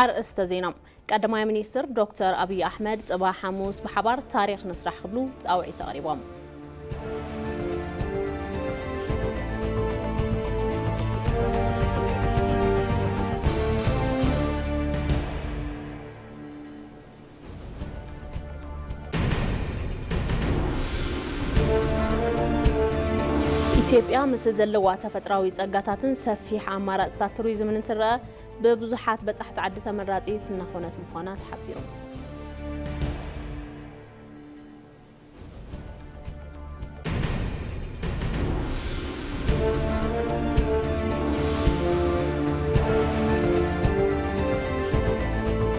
ኣርእስተ ዜና። ቀዳማይ ሚኒስትር ዶክተር ኣብይ ኣሕመድ ጽባሕ ሓሙስ ብሓባር ታሪኽ ንስራሕ ክብሉ ጻውዒት ኣቕሪቦም። ኢትዮጵያ ምስ ዘለዋ ተፈጥራዊ ጸጋታትን ሰፊሕ ኣማራጽታት ቱሪዝምን እንትረኣ፣ ብብዙሓት በጻሕቲ ዓዲ ተመራጺት እናኾነት ምዃና ተሓቢሩ።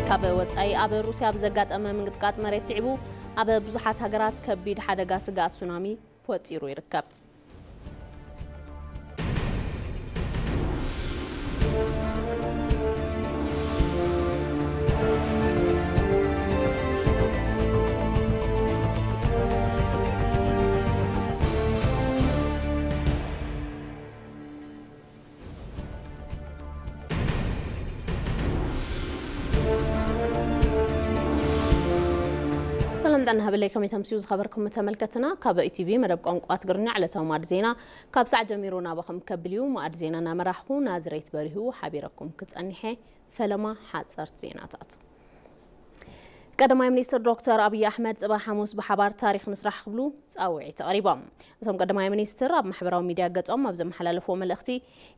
ካብ ወጻኢ ኣብ ሩስያ ብዘጋጠመ ምንቅጥቃጥ መሬት ስዒቡ ኣብ ብዙሓት ሃገራት ከቢድ ሓደጋ ስግኣት ሱናሚ ፈጢሩ ይርከብ። ሰላም ጥዕና ሃበለይ፣ ከመይ ተምስዩ ዝኸበርኩም ተመልከትና? ካብ ኢቲቪ መደብ ቋንቋ ትግርኛ ዕለታዊ ማዕድ ዜና ካብ ሰዓት ጀሚሩ ናባኹም ከብል እዩ። ማዕድ ዜና እናመራሕኹ ናዝሬት በሪሁ ሓቢረኩም ክጸንሐ። ፈለማ ሓጸርቲ ዜናታት። ቀዳማይ ሚኒስትር ዶክተር ኣብይ ኣሕመድ ጽባሕ ሓሙስ ብሓባር ታሪኽ ንስራሕ ክብሉ ጻውዒት ኣቕሪቦም። እቶም ቀዳማይ ሚኒስትር ኣብ ማሕበራዊ ሚድያ ገጾም ኣብ ዘመሓላለፍዎ መልእኽቲ፣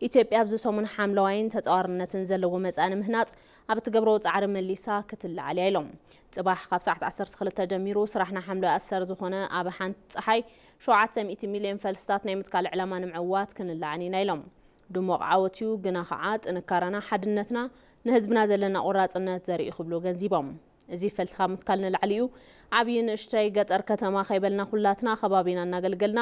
ኢትዮጵያ ኣብዚ ሰሙን ሓምለዋይን ተጻዋርነትን ዘለዎ መጻኢ ንምህናጽ ኣብ እትገብሮ ጻዕሪ መሊሳ ክትለዓል እያ ኢሎም። ጽባሕ ካብ ሰዓት ዓሰርተ ክልተ ጀሚሩ ስራሕና ሓምለዋይ ኣሰር ዝኾነ ኣብ ሓንቲ ጸሓይ ሸውዓተ ሚእቲ ሚልዮን ፈልስታት ናይ ምትካል ዕላማ ንምዕዋት ክንለዓል ኢና ኢሎም። ድሙቕ ዓወት እዩ፣ ግና ኸዓ ጥንካረና፣ ሓድነትና፣ ንህዝብና ዘለና ቆራጽነት ዘርኢ እዩ ክብሉ ገንዚቦም። እዚ ፈልሲ ካብ ምትካል ንላዕሊ እዩ። ዓብዪ ንእሽተይ፣ ገጠር ከተማ ከይበልና ኩላትና ከባቢና እናገልገልና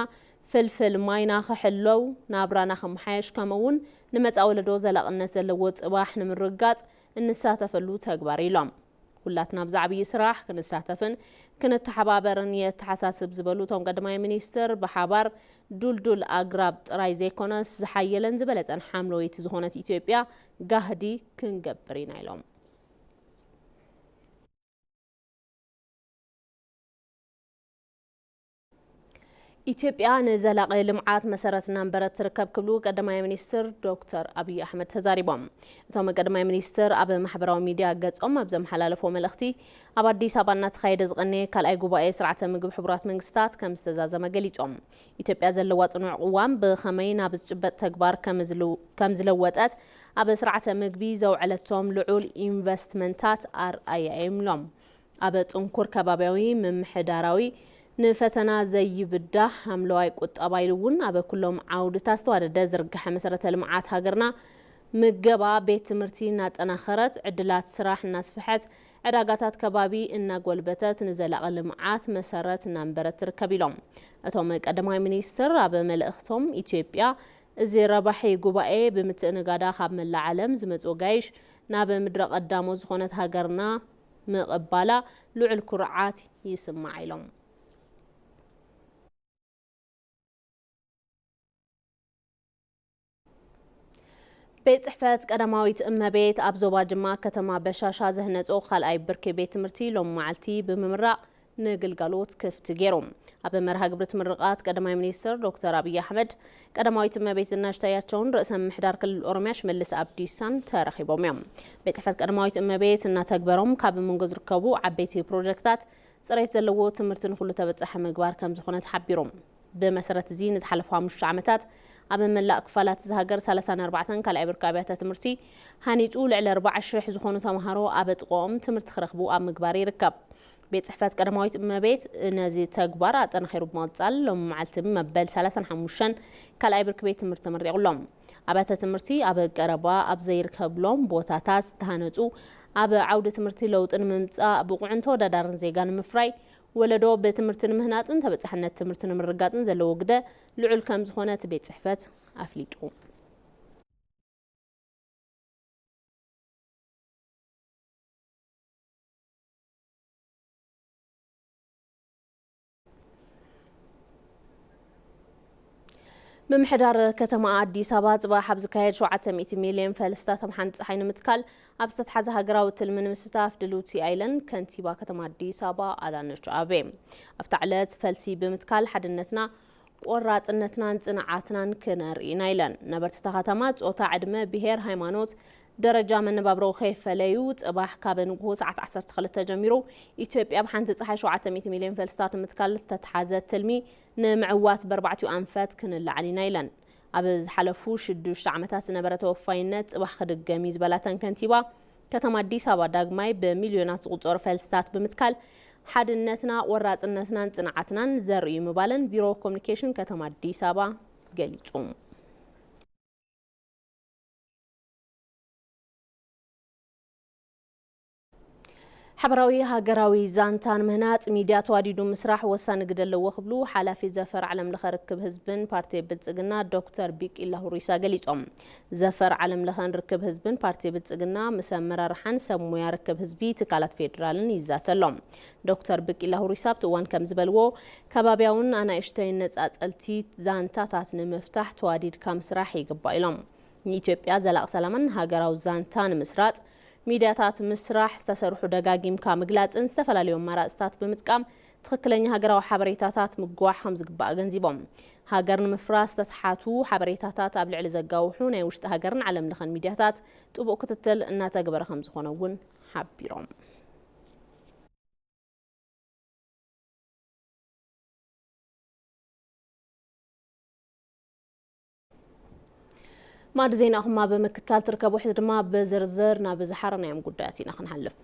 ፍልፍል ማይና ክሕለው፣ ናብራና ክመሓየሽ፣ ከምኡ እውን ንመጻኢ ወለዶ ዘላቕነት ዘለዎ ጽባሕ ንምርግጋጽ እንሳተፈሉ ተግባር እዩ ኢሎም። ኩላትና ኣብዚ ዓብዪ ስራሕ ክንሳተፍን ክንተሓባበርን የተሓሳስብ ዝበሉ እቶም ቀዳማይ ሚኒስትር፣ ብሓባር ዱልዱል ኣግራብ ጥራይ ዘይኮነስ ዝሓየለን ዝበለጸን ሓምለወይቲ ዝኾነት ኢትዮጵያ ጋህዲ ክንገብር ኢና ኢሎም። ኢትዮጵያ ንዘላቒ ልምዓት መሰረት እናንበረት ትርከብ ክብሉ ቀዳማይ ሚኒስትር ዶክተር ኣብይ ኣሕመድ ተዛሪቦም። እቶም ቀዳማይ ሚኒስትር ኣብ ማሕበራዊ ሚድያ ገጾም ኣብ ዘመሓላለፎ መልእኽቲ፣ ኣብ ኣዲስ ኣበባ እናተኻየደ ዝቐነየ ካልኣይ ጉባኤ ስርዓተ ምግቢ ሕቡራት መንግስታት ከም ዝተዛዘመ ገሊጾም። ኢትዮጵያ ዘለዋ ጽኑዕ ቅዋም ብኸመይ ናብ ዝጭበጥ ተግባር ከም ዝልው-፣ ከም ዝለወጠት ኣብ ስርዓተ ምግቢ ዘውዐለቶም ልዑል ኢንቨስትመንታት ኣርኣያ እዮም ኢሎም። ኣብ ጥንኩር ከባቢያዊ ምምሕዳራዊ ንፈተና ዘይብዳህ ሓምለዋይ ቁጠባ ኢሉ እውን ኣብ ኩሎም ዓውድታት ዝተዋደደ ዝርግሐ መሰረተ ልምዓት ሃገርና ምገባ ቤት ትምህርቲ እናጠናኸረት፣ ዕድላት ስራሕ እናስፍሐት፣ ዕዳጋታት ከባቢ እናጎልበተት ንዘላቒ ልምዓት መሰረት እናንበረት ትርከብ ኢሎም። እቶም ቀዳማይ ሚኒስትር ኣብ መልእኽቶም፣ ኢትዮጵያ እዚ ረባሒ ጉባኤ ብምትእንጋዳ ካብ መላእ ዓለም ዝመጹ ኣጋይሽ ናብ ምድረ ቀዳሞት ዝኾነት ሃገርና ምቕባላ ልዑል ኩርዓት ይስማዓ ኢሎም። ቤት ጽሕፈት ቀዳማዊት እመቤት ኣብ ዞባ ጅማ ከተማ በሻሻ ዘህነጾ ካልኣይ ብርኪ ቤት ትምህርቲ ሎም መዓልቲ ብምምራቕ ንግልጋሎት ክፍቲ ገይሩ። ኣብ መርሃ ግብሪ እቲ ምርቓት ቀዳማይ ሚኒስትር ዶክተር ኣብይ ኣሕመድ፣ ቀዳማዊት እመቤት ዝናሽ ታያቸውን ርእሰ ምምሕዳር ክልል ኦሮሚያ ሽመልስ ኣብዲሳን ተረኺቦም እዮም። ቤት ጽሕፈት ቀዳማዊት እመቤት እናተግበሮም ካብ መንጎ ዝርከቡ ዓበይቲ ፕሮጀክታት፣ ጽሬት ዘለዎ ትምህርቲ ንኹሉ ተበጻሒ ምግባር ከም ዝኾነ ተሓቢሩ። ብመሰረት እዚ ንዝሓለፉ ሓሙሽተ ዓመታት ኣብ መላእ ክፋላት እዛ ሃገር ሰላሳን ኣርባዕተን ካልኣይ ብርኪ ኣብያተ ትምህርቲ ሃኒጹ፣ ልዕሊ ኣርባዓ ሽሕ ዝኾኑ ተምሃሮ ኣብ ጥቕኦም ትምህርቲ ክረኽቡ ኣብ ምግባር ይርከብ። ቤት ጽሕፈት ቀዳማዊት እመቤት ነዚ ተግባር ኣጠናኺሩ ብምቕጻል፣ ሎም መዓልቲ መበል ሰላሳን ሓሙሽተን ካልኣይ ብርኪ ቤት ትምህርቲ ተመሪቑሎም። ኣብያተ ትምህርቲ ኣብ ቀረባ ኣብ ዘይርከብሎም ቦታታት ዝተሃነጹ፣ ኣብ ዓውዲ ትምህርቲ ለውጢ ንምምጻእ፣ ብቑዕን ተወዳዳርን ዜጋ ንምፍራይ፣ ወለዶ ብትምህርቲ ንምህናጽን ተበጻሕነት ትምህርቲ ንምርጋጽን ዘለዎ ግደ ልዑል ከም ዝኾነ እቲ ቤት ጽሕፈት ኣፍሊጡ። ምምሕዳር ከተማ ኣዲስ ኣበባ ጽባሕ ኣብ ዝካየድ ሸውዓተ ሚእቲ ሚልዮን ፈልስታት ኣብ ሓንቲ ጸሓይ ንምትካል ኣብ ዝተትሓዘ ሃገራዊ ትልሚ ንምስታፍ ድልውቲ ኣይለን ከንቲባ ከተማ ኣዲስ ኣበባ ኣዳነች ኣቤ ኣብታ ዕለት ፈልሲ ብምትካል ሓድነትና ቆራጽነትናን ጽንዓትናን ክነርኢ ኢና ኢለን። ነበርቲ እታ ከተማ ጾታ፣ ዕድመ፣ ብሄር፣ ሃይማኖት፣ ደረጃ መነባብሮ ከይፈለዩ ጽባሕ ካብ ንግሆ ሰዓት ዓሰርተ ክልተ ጀሚሩ ኢትዮጵያ ብሓንቲ ጸሓይ ሸውዓተ ሚእቲ ሚልዮን ፈልስታት ንምትካል ዝተትሓዘ ትልሚ ንምዕዋት በርባዕቲኡ ኣንፈት ክንላዓል ኢና ኢለን። ኣብ ዝሓለፉ ሽዱሽተ ዓመታት ዝነበረ ተወፋይነት ጽባሕ ክድገም እዩ ዝበላተን ከንቲባ ከተማ ኣዲስ ኣበባ ዳግማይ ብሚልዮናት ዝቑጸሩ ፈልስታት ብምትካል ሓድነትና፣ ቆራጽነትናን ጽንዓትናን ዘርእዩ ምባለን ቢሮ ኮሚኒኬሽን ከተማ ኣዲስ ኣበባ ገሊጹ። ሓበራዊ ሃገራዊ ዛንታ ንምህናጽ ሚድያ ተዋዲዱ ምስራሕ ወሳኒ ግደ ኣለዎ ክብሉ ሓላፊ ዘፈር ዓለም ለኸ ርክብ ህዝብን ፓርቲ ብልጽግና ዶክተር ቢቂላ ሁሪሳ ገሊጾም። ዘፈር ዓለም ለኸን ርክብ ህዝብን ፓርቲ ብልጽግና ምስ ኣመራርሓን ሰብ ሞያ ርክብ ህዝቢ ትካላት ፌዴራልን ይዛተ ኣሎ። ዶክተር ብቂላ ሁሪሳ ኣብቲ እዋን ከም ዝበልዎ፣ ከባብያውን ኣናእሽተይን ነጻጸልቲ ዛንታታት ንምፍታሕ ተዋዲድካ ምስራሕ ይግባእ ኢሎም። ንኢትዮጵያ ዘላቂ ሰላምን ሃገራዊ ዛንታ ንምስራጽ ሚድያታት ምስራሕ ዝተሰርሑ ደጋጊምካ ምግላጽን ዝተፈላለዩ ኣማራጽታት ብምጥቃም ትኽክለኛ ሃገራዊ ሓበሬታታት ምግዋሕ ከም ዝግባእ ኣገንዚቦም። ሃገር ንምፍራስ ዝተስሓቱ ሓበሬታታት ኣብ ልዕሊ ዘጋውሑ ናይ ውሽጢ ሃገርን ዓለም ለኸን ሚድያታት ጥቡቕ ክትትል እናተግበረ ከም ዝኾነ እውን ሓቢሮም። ማዕዲ ዜናኹም ኣብ ምክታል ትርከቡ። ሕዚ ድማ ብዝርዝር ናብ ዝሓረናዮም ጉዳያት ኢና ክንሓልፍ።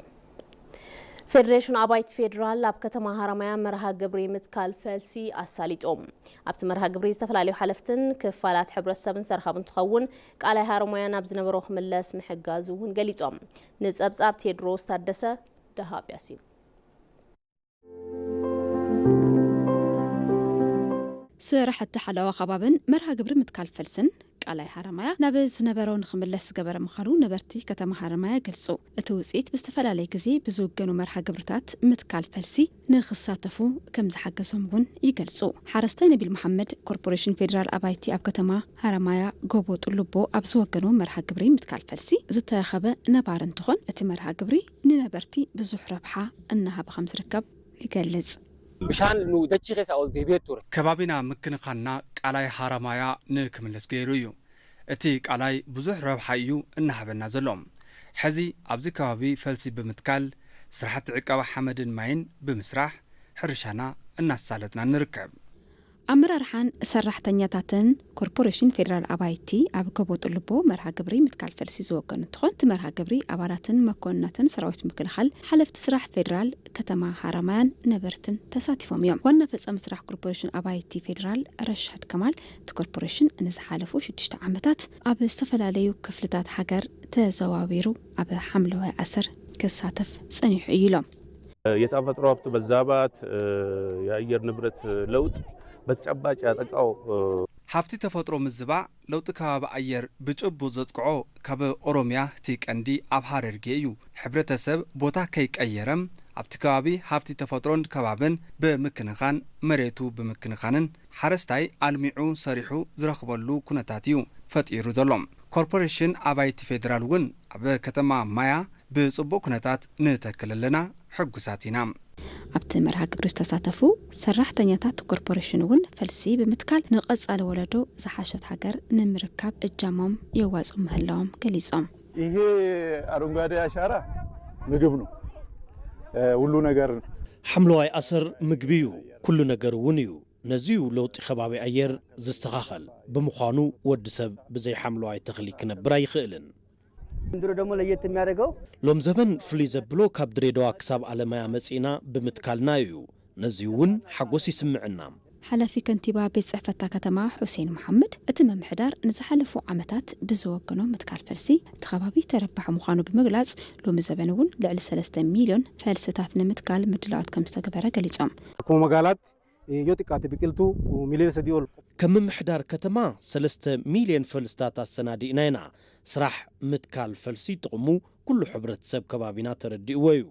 ፌዴሬሽን ኣባይቲ ፌዴራል ኣብ ከተማ ሃረማያ መርሃ ግብሪ ምትካል ፈልሲ ኣሳሊጦም። ኣብቲ መርሃ ግብሪ ዝተፈላለዩ ሓለፍትን ክፋላት ሕብረተሰብን ዝተረኸቡ እንትኸውን፣ ቃላይ ሃረማያ ናብ ዝነበሮ ክምለስ ምሕጋዙ እውን ገሊጾም። ንጸብጻብ ቴድሮስ ታደሰ፣ ደሃብ ያሲን። ስራሕቲ ሓለዋ ከባብን መርሃ ግብሪ ምትካል ፈልስን ቃላይ ሃረማያ ናብ ዝነበሮ ንኽምለስ ዝገበረ ምዃኑ ነበርቲ ከተማ ሃረማያ ይገልጹ። እቲ ውፅኢት ብዝተፈላለየ ግዜ ብዝውገኑ መርሃ ግብርታት ምትካል ፈልሲ ንኽሳተፉ ከም ዝሓገዞም እውን ይገልጹ። ሓረስታይ ነቢል መሓመድ ኮርፖሬሽን ፌዴራል ኣባይቲ ኣብ ከተማ ሃረማያ ጎቦ ጥልቦ ኣብ ዝወገኖ መርሃ ግብሪ ምትካል ፈልሲ ዝተረኸበ ነባሪ እንትኾን፣ እቲ መርሃ ግብሪ ንነበርቲ ብዙሕ ረብሓ እናሃበ ከም ዝርከብ ይገልጽ። ብሻን ንደቺ ኸሳ ኦል ደቤት ቱር። ከባቢና ምክንኻንና ቃላይ ሃረማያ ንክምለስ ገይሩ እዩ። እቲ ቃላይ ብዙሕ ረብሓ እዩ እናሃበና ዘሎ። ሕዚ ኣብዚ ከባቢ ፈልሲ ብምትካል፣ ስራሕቲ ዕቀባ ሓመድን ማይን ብምስራሕ፣ ሕርሻና እናሳለጥና ንርከብ። ኣመራርሓን ሰራሕተኛታትን ኮርፖሬሽን ፌዴራል ኣባይቲ ኣብ ጎቦ ጥልቦ መርሃ ግብሪ ምትካል ፈልሲ ዝወገኑ እንትኾን፣ እቲ መርሃ ግብሪ ኣባላትን መኮንናትን ሰራዊት ምክልኻል፣ ሓለፍቲ ስራሕ ፌዴራል ከተማ ሃረማያን ነበርትን ተሳቲፎም እዮም። ዋና ፈጻሚ ስራሕ ኮርፖሬሽን ኣባይቲ ፌዴራል ረሻድ ከማል፣ እቲ ኮርፖሬሽን ንዝሓለፉ ሽዱሽተ ዓመታት ኣብ ዝተፈላለዩ ክፍልታት ሃገር ተዘዋዊሩ ኣብ ሓምለዋይ ኣሰር ክሳተፍ ጸኒሑ እዩ ኢሎም። የተፈጥሮ ሀብት መዛባት፣ የአየር ንብረት ለውጥ በተጨባጭ ያጠቃው ሃፍቲ ተፈጥሮ ምዝባዕ ለውጢ ከባቢ ኣየር ብጭቡጥ ዘጥቅዖ ካብ ኦሮሚያ እቲ ቀንዲ ኣብ ሃረርጌ እዩ። ሕብረተሰብ ቦታ ከይቀየረ ኣብቲ ከባቢ ሃፍቲ ተፈጥሮን ከባብን ብምክንኻን፣ መሬቱ ብምክንኻንን ሓረስታይ ኣልሚዑ ሰሪሑ ዝረኽበሉ ኩነታት እዩ ፈጢሩ ዘሎ። ኮርፖሬሽን ኣባይቲ ፌዴራል እውን ኣብ ከተማ ማያ ብጽቡቕ ኩነታት ንተክል ኣለና፣ ሕጉሳት ኢና። ኣብቲ መርሃ ግብሪ ዝተሳተፉ ሰራሕተኛታት ኮርፖሬሽን እውን ፈልሲ ብምትካል ንቐጻሊ ወለዶ ዝሓሸት ሃገር ንምርካብ እጃሞም የዋጽኡ ምህላዎም ገሊጾም። ይሄ አረንጓዴ አሻራ ምግብ ነው። እ፣ ሁሉ ነገር ነው። ሓምለዋይ ኣሰር ምግቢ እዩ፣ ኩሉ ነገር እውን እዩ። ነዚ እዩ ለውጢ ከባቢ ኣየር ዝስተኻኸል። ብምዃኑ ወዲ ሰብ ብዘይ ሓምለዋይ ተኽሊ ክነብር ኣይኽእልን። ዘንድሮ ደግሞ ለየት የሚያደርገው ሎም ዘበን ፍሉይ ዘብሎ ካብ ድሬዳዋ ክሳብ ኣለማያ መጺእና ብምትካልና እዩ። ነዚ እውን ሓጎስ ይስምዕና። ሓላፊ ከንቲባ ቤት ጽሕፈታ ከተማ ሑሴን መሓመድ፣ እቲ ምምሕዳር ንዝሓለፉ ዓመታት ብዝወገኖ ምትካል ፈልሲ እቲ ከባቢ ተረባሒ ምዃኑ ብምግላጽ፣ ሎሚ ዘበን እውን ልዕሊ ሰለስተ ሚልዮን ፈልስታት ንምትካል ምድላዋት ከም ዝተገበረ ገሊጾም። Akkuma magaalaatti yoo xiqqaate biqiltuu miiliyoona sadii ol ከም ምምሕዳር ከተማ ሰለስተ ሚልዮን ፈልስታት ኣሰናዲእና ኢና። ስራሕ ምትካል ፈልሲ ጥቕሙ ኩሉ ሕብረተሰብ ከባቢና ተረዲእዎ እዩ።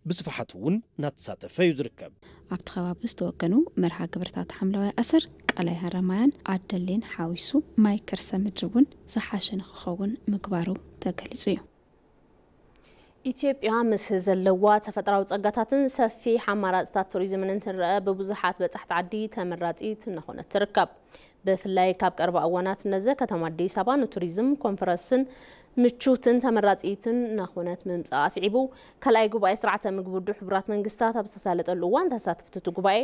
ብስፍሓት እውን እናተሳተፈ እዩ ዝርከብ። ኣብቲ ከባቢ ዝተወገኑ መርሃ ግብርታት ሓምለዋይ ኣሰር፣ ቀላይ ሃረማያን ኣደሌን ሓዊሱ፣ ማይ ከርሰ ምድሪ እውን ዝሓሸ ንክኸውን ምግባሩ ተገሊጹ እዩ። ኢትዮጵያ ምስ ዘለዋ ተፈጥራዊ ጸጋታትን ሰፊሕ ኣማራጽታት ቱሪዝምን እንትንረኣ፣ ብብዙሓት በጻሕቲ ዓዲ ተመራጺት እናኾነት ትርከብ። ብፍላይ ካብ ቀረባ እዋናት ነዘ ከተማ ኣዲስ ኣበባ ንቱሪዝም ኮንፈረንስን ምቹትን ተመራጺትን እናኾነት ምምጻኣ ኣስዒቡ፣ ካልኣይ ጉባኤ ስርዓተ ምግቢ ውድብ ሕቡራት መንግስታት ኣብ ዝተሳለጠሉ እዋን፣ ተሳተፍቲ እቲ ጉባኤ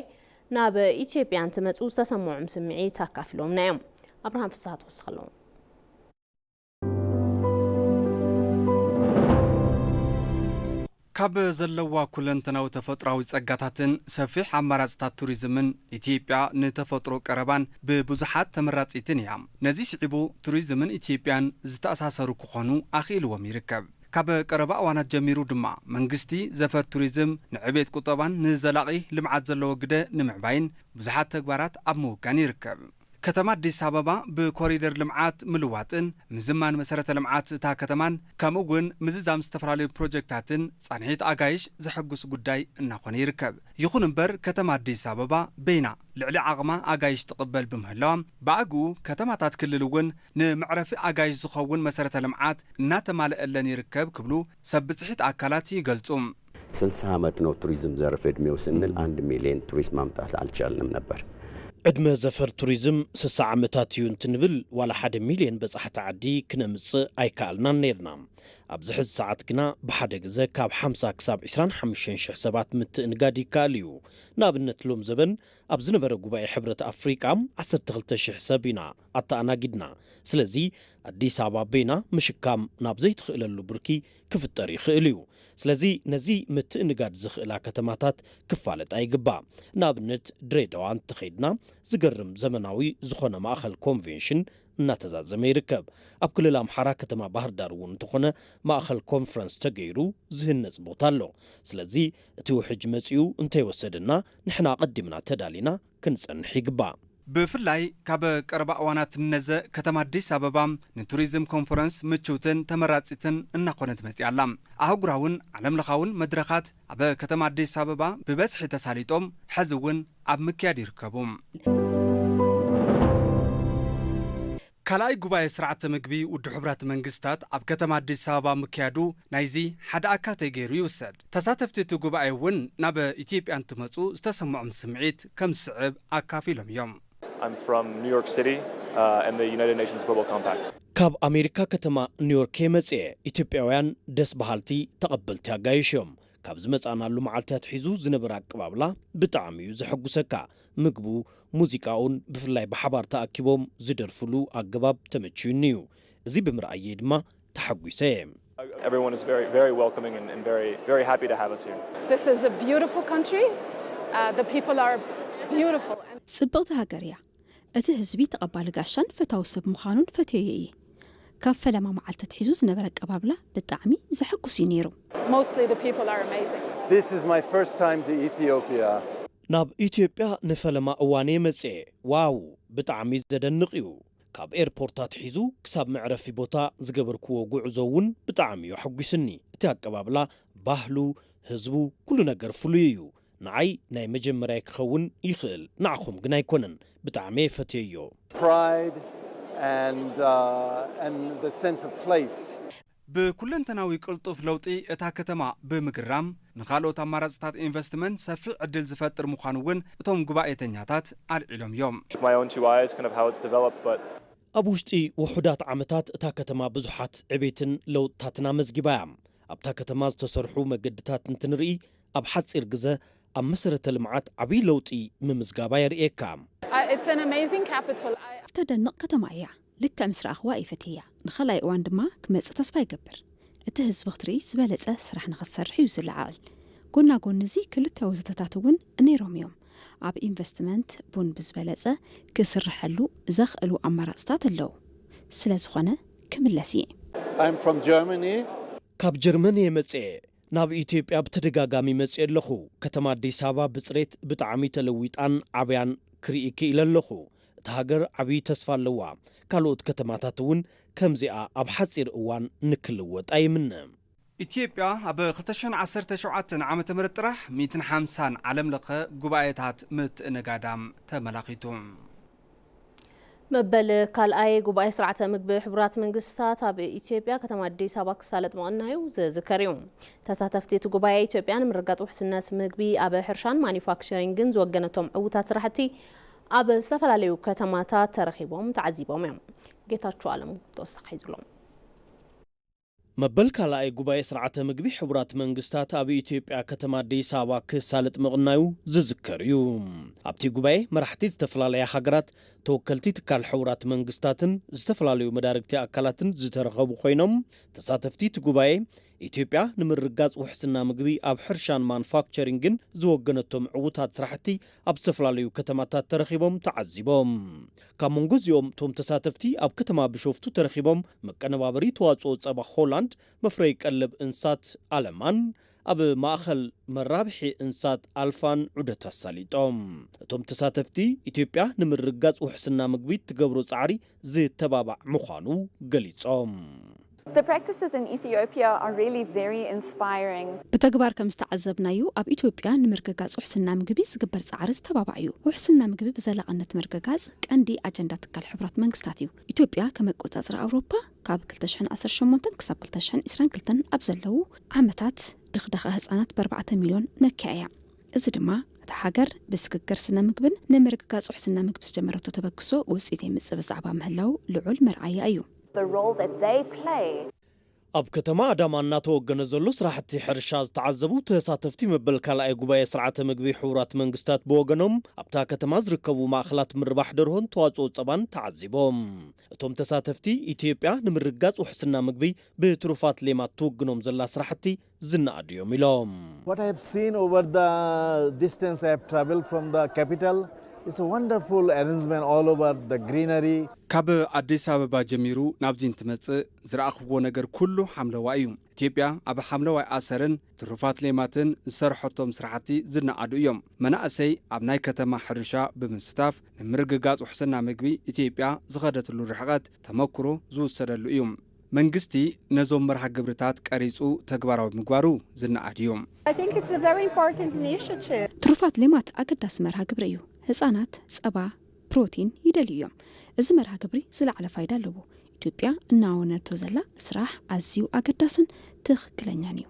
ናብ ኢትዮጵያ እንትመጹ ዝተሰምዖም ስምዒት ኣካፊሎምና እዮም። ኣብርሃም ፍስሃ ትወስኽ ኣለዎ። ካብ ዘለዋ ኩለንተናዊ ተፈጥሮኣዊ ጸጋታትን ሰፊሕ ኣማራጽታት ቱሪዝምን፣ ኢትዮጵያ ንተፈጥሮ ቀረባን ብብዙሓት ተመራጺትን እያ። ነዚ ስዒቡ፣ ቱሪዝምን ኢትዮጵያን ዝተኣሳሰሩ ክኾኑ ኣኽኢልዎም ይርከብ። ካብ ቀረባ እዋናት ጀሚሩ ድማ፣ መንግስቲ ዘፈር ቱሪዝም ንዕቤት ቁጠባን ንዘላቒ ልምዓት ዘለዎ ግደ ንምዕባይን ብዙሓት ተግባራት ኣብ ምውጋን ይርከብ። ከተማ ኣዲስ ኣበባ ብኮሪደር ልምዓት ምልዋጥን ምዝማን መሰረተ ልምዓት እታ ከተማን፣ ከምኡ እውን ምዝዛም ዝተፈላለዩ ፕሮጀክታትን ጻንሒት ኣጋይሽ ዘሐጉስ ጉዳይ እናኾነ ይርከብ። ይኹን እምበር፣ ከተማ ኣዲስ ኣበባ በይና ልዕሊ ዓቕማ ኣጋይሽ ትቕበል ብምህላዋ፣ ብኣግኡ ከተማታት ክልል እውን ንመዕረፊ ኣጋይሽ ዝኸውን መሰረተ ልምዓት እናተማልአለን ይርከብ ክብሉ ሰብ ብጽሒት ኣካላት ይገልጹ። ስልሳ ዓመት ነው ቱሪዝም ዘርፍ እድሜው ስንል አንድ ሚሊዮን ቱሪስት ማምጣት አልቻልንም ነበር። ዕድመ ዘፈር ቱሪዝም ስሳ ዓመታት እዩ እንትንብል፣ ዋላ ሓደ ሚልዮን በጻሕቲ ዓዲ ክነምጽእ ኣይከኣልናን ነይርና። ኣብዚ ሕዚ ሰዓት ግና ብሓደ ግዘ ካብ ሓምሳ ክሳብ ዕስራን ሓሙሽተን ሽሕ ሰባት ምትእንጋድ ይከኣል እዩ። ንኣብነት ሎም ዘበን ኣብ ዝነበረ ጉባኤ ሕብረት ኣፍሪቃ ዓሰርተ ክልተ ሽሕ ሰብ ኢና ኣተኣናጊድና። ስለዚ ኣዲስ ኣበባ በይና ምሽካም ናብ ዘይትኽእለሉ ብርኪ ክፍጠር ይኽእል እዩ። ስለዚ ነዚ ምትእንጋድ ዝኽእላ ከተማታት ክፋለጣ ይግባእ። ንኣብነት ድሬዳዋ እንተኸይድና ዝገርም ዘመናዊ ዝኾነ ማእኸል ኮንቬንሽን እናተዛዘመ ይርከብ። ኣብ ክልል ኣምሓራ ከተማ ባህር ዳር እውን እንተኾነ ማእኸል ኮንፈረንስ ተገይሩ ዝህነፅ ቦታ ኣሎ። ስለዚ እቲ ውሕጅ መፂኡ እንተይወሰደና ንሕና ኣቐዲምና ተዳሊና ክንፀንሕ ይግባእ። ብፍላይ ካብ ቀረባ እዋናት ነዘ ከተማ ኣዲስ ኣበባ ንቱሪዝም ኮንፈረንስ ምችውትን ተመራፂትን እናኾነት መፂኣ ኣላ። ኣህጉራውን ዓለምለኻውን መድረኻት ኣብ ከተማ ኣዲስ ኣበባ ብበዝሒ ተሳሊጦም ሕዚ እውን ኣብ ምክያድ ይርከቡ። ካልኣይ ጉባኤ ስርዓተ ምግቢ ውድብ ሕቡራት መንግስታት ኣብ ከተማ ኣዲስ ኣበባ ምክያዱ ናይዚ ሓደ ኣካል ተገይሩ ይውሰድ። ተሳተፍቲ እቲ ጉባኤ እውን ናብ ኢትዮጵያ እንትመፁ ዝተሰምዖም ስምዒት ከም ዝስዕብ ኣካፊሎም እዮም። I'm from New York City uh, and the United Nations Global Compact. ካብ ኣሜሪካ ከተማ ኒውዮርክ እየ መፅየ። ኢትዮጵያውያን ደስ በሃልቲ ተቐበልቲ ኣጋይሽ እዮም። ካብ ዝመጻእናሉ መዓልቲ ኣትሒዙ ዝነበረ ኣቀባብላ ብጣዕሚ እዩ ዘሐጉሰካ። ምግቡ፣ ሙዚቃኡን ብፍላይ ብሓባር ተኣኪቦም ዝደርፍሉ ኣገባብ ተመችዩኒ እዩ። እዚ ብምርኣየይ ድማ ተሓጒሰ እየ። Everyone is very, very welcoming and, and very, very happy to have us here. This is a beautiful country. Uh, the people are beautiful. ጽብቕቲ ሃገር እያ። እቲ ህዝቢ ተቐባሊ ጋሻን ፈታዊ ሰብ ምዃኑን ፈትየዮ እየ። ካብ ፈለማ መዓልቲ ኣትሒዙ ዝነበረ ኣቀባብላ ብጣዕሚ ዘሐጉስ እዩ ነይሩ። Mostly the people are amazing. This is my first time to Ethiopia. ናብ ኢትዮጵያ ንፈለማ እዋን እየ መፅኤ። ዋው! ብጣዕሚ ዘደንቕ እዩ። ካብ ኤርፖርት ኣትሒዙ ክሳብ መዕረፊ ቦታ ዝገበርክዎ ጉዕዞ እውን ብጣዕሚ እዩ ኣሐጒስኒ። እቲ ኣቀባብላ፣ ባህሉ፣ ህዝቡ፣ ኩሉ ነገር ፍሉይ እዩ። ንዓይ ናይ መጀመርያይ ክኸውን ይኽእል፣ ንዓኹም ግን ኣይኮነን። ብጣዕሚ እየ ፈትየዮ። Pride and, uh, and the sense of place. ብኩለንተናዊ ቅልጡፍ ለውጢ እታ ከተማ ብምግራም ንኻልኦት ኣማራፅታት ኢንቨስትመንት ሰፊሕ ዕድል ዝፈጥር ምዃኑ እውን እቶም ጉባኤተኛታት ኣልዒሎም እዮም። With my own two eyes, kind of how it's developed, but ኣብ ውሽጢ ውሑዳት ዓመታት እታ ከተማ ብዙሓት ዕቤትን ለውጥታትን ኣመዝጊባ እያ። ኣብታ ከተማ ዝተሰርሑ መገድታት እንትንርኢ ኣብ ሓጺር ግዘ ኣብ መሰረተ ልምዓት ዓብዪ ለውጢ ምምዝጋባ የርእየካ። Uh, it's an amazing capital. I... እተደንቕ ከተማ እያ። ልክዕ ምስ ረኣኽዋ እየ ፈትየያ። ንኻልኣይ እዋን ድማ ክመጽእ ተስፋ ይገብር። እቲ ህዝቢ ክትርኢ ዝበለጸ ስራሕ ንኽትሰርሕ እዩ ዝለዓዓል። ጎና ጎኒ እዚ ክልተ ወዘተታት እውን ነይሮም እዮም። ኣብ ኢንቨስትመንት ቡን ብዝበለጸ ክስርሐሉ ዘኽእሉ ኣማራጽታት ኣለዉ። ስለ ዝኾነ ክምለስ እየ። I'm from Germany. ካብ ጀርመን እየ መጽኤ። ናብ ኢትዮጵያ ብተደጋጋሚ መጽኤ ኣለኹ። ከተማ ኣዲስ ኣበባ ብጽሬት ብጣዕሚ ተለዊጣን ዓብያን ክርኢ ክኢለ ኣለኹ። እታ ሃገር ዓብዪ ተስፋ ኣለዋ። ካልኦት ከተማታት እውን ከምዚኣ ኣብ ሓጺር እዋን ንክልወጣ ይምነ። ኢትዮጵያ ኣብ ክልተ ሽሕን ዓሰርተ ሸውዓተን ዓመተ ምህረት ጥራሕ ሚእትን ሓምሳን ዓለም ለኸ ጉባኤታት ምትእንጋዳም ተመላኺቱ። መበል ካልኣይ ጉባኤ ስርዓተ ምግቢ ሕቡራት መንግስታት ኣብ ኢትዮጵያ ከተማ ኣዲስ ኣበባ ክሳለጥ ምቕናዩ ዝዝከር እዩ። ተሳተፍቲ እቲ ጉባኤ ኢትዮጵያ ንምርጋጥ ውሕስነት ምግቢ ኣብ ሕርሻን ማኒፋክቸሪንግን ዝወገነቶም ዕዉታት ስራሕቲ ኣብ ዝተፈላለዩ ከተማታት ተረኺቦም ተዓዚቦም እዮም። ጌታቸው ኣለሙ ተወሳኺ ሒዙሎም። መበል ካልኣይ ጉባኤ ስርዓተ ምግቢ ሕቡራት መንግስታት ኣብ ኢትዮጵያ ከተማ ኣዲስ ኣበባ ክሳለጥ ምቕናዩ ዝዝከር እዩ። ኣብቲ ጉባኤ መራሕቲ ዝተፈላለያ ሃገራት፣ ተወከልቲ ትካል ሕቡራት መንግስታትን ዝተፈላለዩ መዳርግቲ ኣካላትን ዝተረኸቡ ኮይኖም፣ ተሳተፍቲ እቲ ጉባኤ ኢትዮጵያ ንምርግጋፅ ውሕስና ምግቢ ኣብ ሕርሻን ማኑፋክቸሪንግን ዝወገነቶም ዕዉታት ስራሕቲ ኣብ ዝተፈላለዩ ከተማታት ተረኺቦም ተዓዚቦም። ካብ መንጎ እዚኦም እቶም ተሳተፍቲ ኣብ ከተማ ቢሾፍቱ ተረኺቦም መቀነባበሪ ተዋፅኦ ፀባ ሆላንድ፣ መፍረይ ቀለብ እንስሳት ኣለማን ኣብ ማእኸል መራብሒ እንስሳት ኣልፋን ዑደት ኣሳሊጦም። እቶም ተሳተፍቲ ኢትዮጵያ ንምርግጋፅ ውሕስና ምግቢ እትገብሮ ፃዕሪ ዝተባባዕ ምዃኑ ገሊፆም። The practices in Ethiopia are really very inspiring. ብተግባር ከም ዝተዓዘብናዮ ኣብ ኢትዮጵያ ንምርግጋፅ ውሕስና ምግቢ ዝግበር ፃዕሪ ዝተባባዕ እዩ። ውሕስና ምግቢ ብዘላቕነት ምርግጋፅ ቀንዲ ኣጀንዳ ትካል ሕቡራት መንግስታት እዩ። ኢትዮጵያ ከመቆፃፅራ ኣውሮፓ ካብ ክልተ ሽሕን ዓሰርተ ሸሞንተን ክሳብ ክልተ ሽሕን ዕስራን ክልተን ኣብ ዘለዉ ዓመታት ድኽዳኸ ህፃናት ብኣርባዕተ ሚልዮን ነኪያ እያ። እዚ ድማ እታ ሃገር ብስግግር ስነ ምግብን ንምርግጋፅ ውሕስና ምግቢ ዝጀመረቶ ተበግሶ ውፅኢት የምፅእ ብዛዕባ ምህላው ልዑል መርኣያ እዩ። The role that they play. ኣብ ከተማ ኣዳማ እናተወገነ ዘሎ ስራሕቲ ሕርሻ ዝተዓዘቡ ተሳተፍቲ መበል ካልኣይ ጉባኤ ስርዓተ ምግቢ ሕቡራት መንግስታት ብወገኖም ኣብታ ከተማ ዝርከቡ ማእኸላት ምርባሕ ደርሆን ተዋፅኦ ፀባን ተዓዚቦም። እቶም ተሳተፍቲ ኢትዮጵያ ንምርግጋፅ ውሕስና ምግቢ ብትሩፋት ሌማት ትውግኖም ዘላ ስራሕቲ ዝነኣዱ እዮም ኢሎም። What I have seen over the distance I have traveled from the capital is a wonderful arrangement all over the greenery. ካብ ኣዲስ ኣበባ ጀሚሩ ናብዚ እንትመጽእ ዝረኣኽዎ ነገር ኩሉ ሓምለዋይ እዩ። ኢትዮጵያ ኣብ ሓምለዋይ ኣሰርን ትሩፋት ሌማትን ዝሰርሐቶም ስራሕቲ ዝነኣዱ እዮም። መናእሰይ ኣብ ናይ ከተማ ሕርሻ ብምስታፍ ንምርግጋጽ ውሕስና ምግቢ ኢትዮጵያ ዝኸደትሉ ርሕቐት ተመክሮ ዝውሰደሉ እዩ። መንግስቲ ነዞም መርሃ ግብርታት ቀሪጹ ተግባራዊ ምግባሩ ዝነኣድ እዩ። I think it's a very important initiative. ትሩፋት ሌማት ኣገዳሲ መርሃ ግብሪ እዩ። ህፃናት ፀባ፣ ፕሮቲን ይደልዩ እዮም። እዚ መርሃ ግብሪ ዝለዓለ ፋይዳ ኣለዎ። ኢትዮጵያ እናወነነቶ ዘላ ስራሕ ኣዝዩ ኣገዳስን ትኽክለኛን እዩ።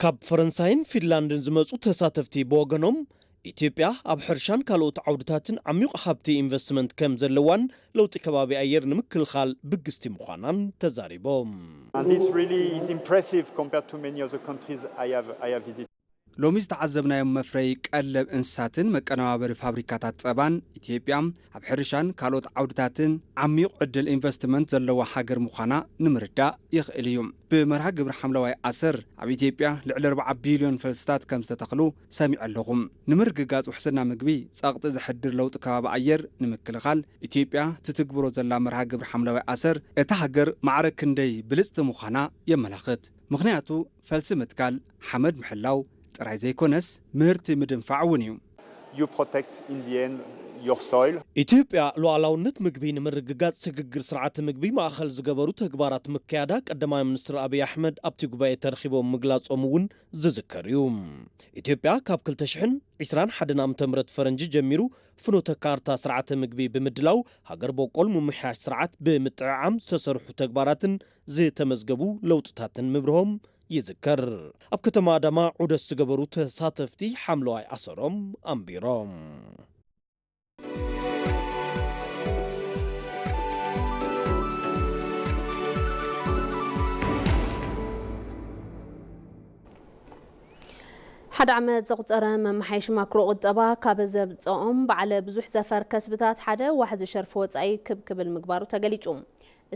ካብ ፈረንሳይን ፊንላንድን ዝመፁ ተሳተፍቲ ብወገኖም ኢትዮጵያ ኣብ ሕርሻን ካልኦት ዓውድታትን ዓሚቕ ሃብቲ ኢንቨስትመንት ከም ዘለዋን ለውጢ ከባቢ ኣየር ንምክልኻል ብግስቲ ምዃናን ተዛሪቦም። And this really is impressive compared to many other countries I have, I have visited. ሎሚ ዝተዓዘብናዮም መፍረይ ቀለብ እንስሳትን መቀነባበሪ ፋብሪካታት ጸባን ኢትዮጵያ ኣብ ሕርሻን ካልኦት ዓውድታትን ዓሚቕ ዕድል ኢንቨስትመንት ዘለዋ ሃገር ምዃና ንምርዳእ ይኽእል እዩ። ብመርሃ ግብሪ ሓምለዋይ ኣሰር ኣብ ኢትዮጵያ ልዕሊ ኣርባዓ ቢልዮን ፈልስታት ከም ዝተተኽሉ ሰሚዐ ኣለኹ። ንምርግጋጽ ውሕስና ምግቢ ጸቕጢ ዘሕድር ለውጢ ከባቢ ኣየር ንምክልኻል ኢትዮጵያ ትትግብሮ ዘላ መርሃ ግብሪ ሓምለዋይ ኣሰር እታ ሃገር ማዕረ ክንደይ ብልጽቲ ምዃና የመላኽት። ምኽንያቱ ፈልሲ ምትካል፣ ሓመድ ምሕላው ጥራይ ዘይኮነስ ምህርቲ ምድንፋዕ እውን እዩ። You protect in the end your soil. ኢትዮጵያ ሉዓላውነት ምግቢ ንምርግጋጽ ስግግር ስርዓተ ምግቢ ማእኸል ዝገበሩ ተግባራት ምክያዳ ቀዳማይ ሚኒስትር ኣብይ ኣሕመድ ኣብቲ ጉባኤ ተረኺቦም ምግላጾም እውን ዝዝከር እዩ። ኢትዮጵያ ካብ ክልተ ሽሕን ዕስራን ሓደን ዓመተ ምህረት ፈረንጂ ጀሚሩ ፍኖተ ካርታ ስርዓተ ምግቢ ብምድላው ሃገር በቆል ምምሕያሽ ስርዓት ብምጥዕዓም ዝተሰርሑ ተግባራትን ዝተመዝገቡ ለውጥታትን ምብርሆም ይዝከር። ኣብ ከተማ ኣዳማ ዑደት ዝገበሩ ተሳተፍቲ ሓምለዋይ ኣሰሮም ኣንቢሮም። ሓደ ዓመት ዘቑፀረ መመሓየሺ ማክሮ ቁጠባ ካብ ዘብፀኦም በዓለ ብዙሕ ዘፈር ከስብታት ሓደ ዋሕዚ ሸርፊ ወፃኢ ክብ ክብል ምግባሩ ተገሊፁ።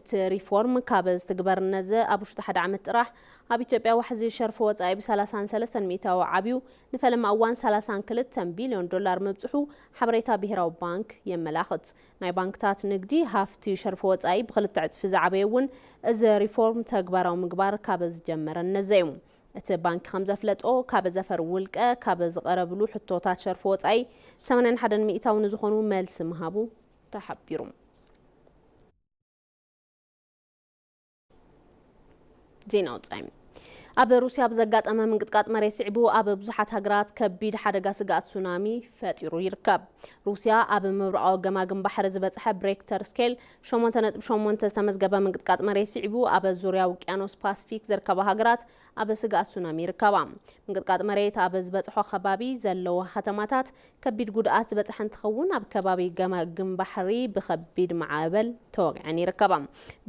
እቲ ሪፎርም ካብ ዝትግበር ነዘ ኣብ ውሽጢ ሓደ ዓመት ጥራሕ ኣብ ኢትዮጵያ ዋሕዚ ሸርፊ ወፃኢ ብ ሰላሳን ሰለስተን ሚእታዊ ዓብዩ ንፈለማ እዋን ሰላሳን ክልተን ቢልዮን ዶላር ምብፅሑ ሓበሬታ ብሄራዊ ባንክ የመላኽት። ናይ ባንክታት ንግዲ ሃፍቲ ሸርፊ ወፃኢ ብክልተ ዕፅፊ ዝዓበየ እውን እዚ ሪፎርም ተግባራዊ ምግባር ካብ ዝጀመረ ነዘ እዩ። እቲ ባንክ ከም ዘፍለጦ ካብ ዘፈር ውልቀ ካብ ዝቐረብሉ ሕቶታት ሸርፊ ወፃኢ ሰማንያን ሓደን ሚእታዊ ንዝኾኑ መልሲ ምሃቡ ተሓቢሩ። ዜና ወጻኢ። ኣብ ሩስያ ብዘጋጠመ ምንቅጥቃጥ መሬት ስዒቡ ኣብ ብዙሓት ሃገራት ከቢድ ሓደጋ ስግኣት ሱናሚ ፈጢሩ ይርከብ። ሩስያ ኣብ ምብራቓዊ ገማግም ባሕሪ ዝበጽሐ ብሬክተር ስኬል ሸሞንተ ነጥቢ ሸሞንተ ዝተመዝገበ ምንቅጥቃጥ መሬት ስዒቡ ኣብ ዙርያ ውቅያኖስ ፓስፊክ ዝርከባ ሃገራት ኣብ ስግኣት ሱናሚ ይርከባ። ምንቅጥቃጥ መሬት ኣብ ዝበጽሖ ከባቢ ዘለዋ ከተማታት ከቢድ ጉድኣት ዝበጽሐ እንትኸውን፣ ኣብ ከባቢ ገማግም ባሕሪ ብከቢድ ማዕበል ተወቂዐን ይርከባ።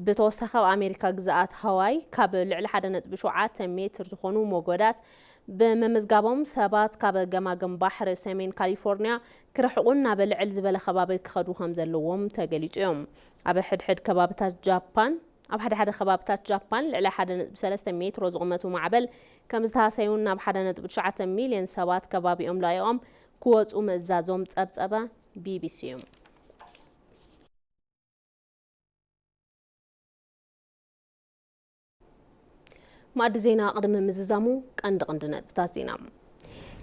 ብተወሳኺ ኣብ ኣሜሪካ ግዝኣት ሃዋይ ካብ ልዕሊ ሓደ ነጥቢ ሸውዓተ ሜትር ዝኾኑ ሞገዳት ብምምዝጋቦም ሰባት ካብ ገማግም ባሕሪ ሰሜን ካሊፎርኒያ ክርሕቑን ናብ ልዕል ዝበለ ከባቢ ክኸዱ ከም ዘለዎም ተገሊጹ እዮም። ኣብ ሕድሕድ ከባብታት ጃፓን ኣብ ሓደ ሓደ ከባብታት ጃፓን ልዕሊ ሓደ ነጥቢ ሰለስተ ሜትሮ ዝቑመቱ ማዕበል ከም ዝተሃሰዩን ናብ ሓደ ነጥቢ ትሽዓተ ሚልዮን ሰባት ከባቢኦም ለቒቖም ክወጹ ምእዛዞም ጸብጸበ ቢቢሲ እዩ። ማዕዲ ዜና ቅድሚ ምዝዛሙ ቀንዲ ቀንዲ ነጥብታት ዜና።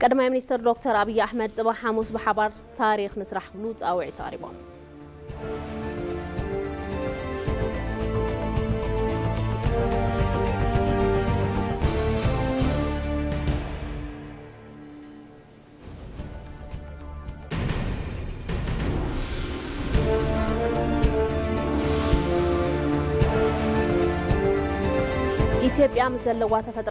ቀዳማይ ሚኒስትር ዶክተር ኣብይ ኣሕመድ ጽባሕ ሓሙስ ብሓባር ታሪኽ ንስራሕ ክብሉ ጻውዒት ኣቕሪቦም። ኢትዮጵያ ምስ ዘለዋ ተፈጥራዊ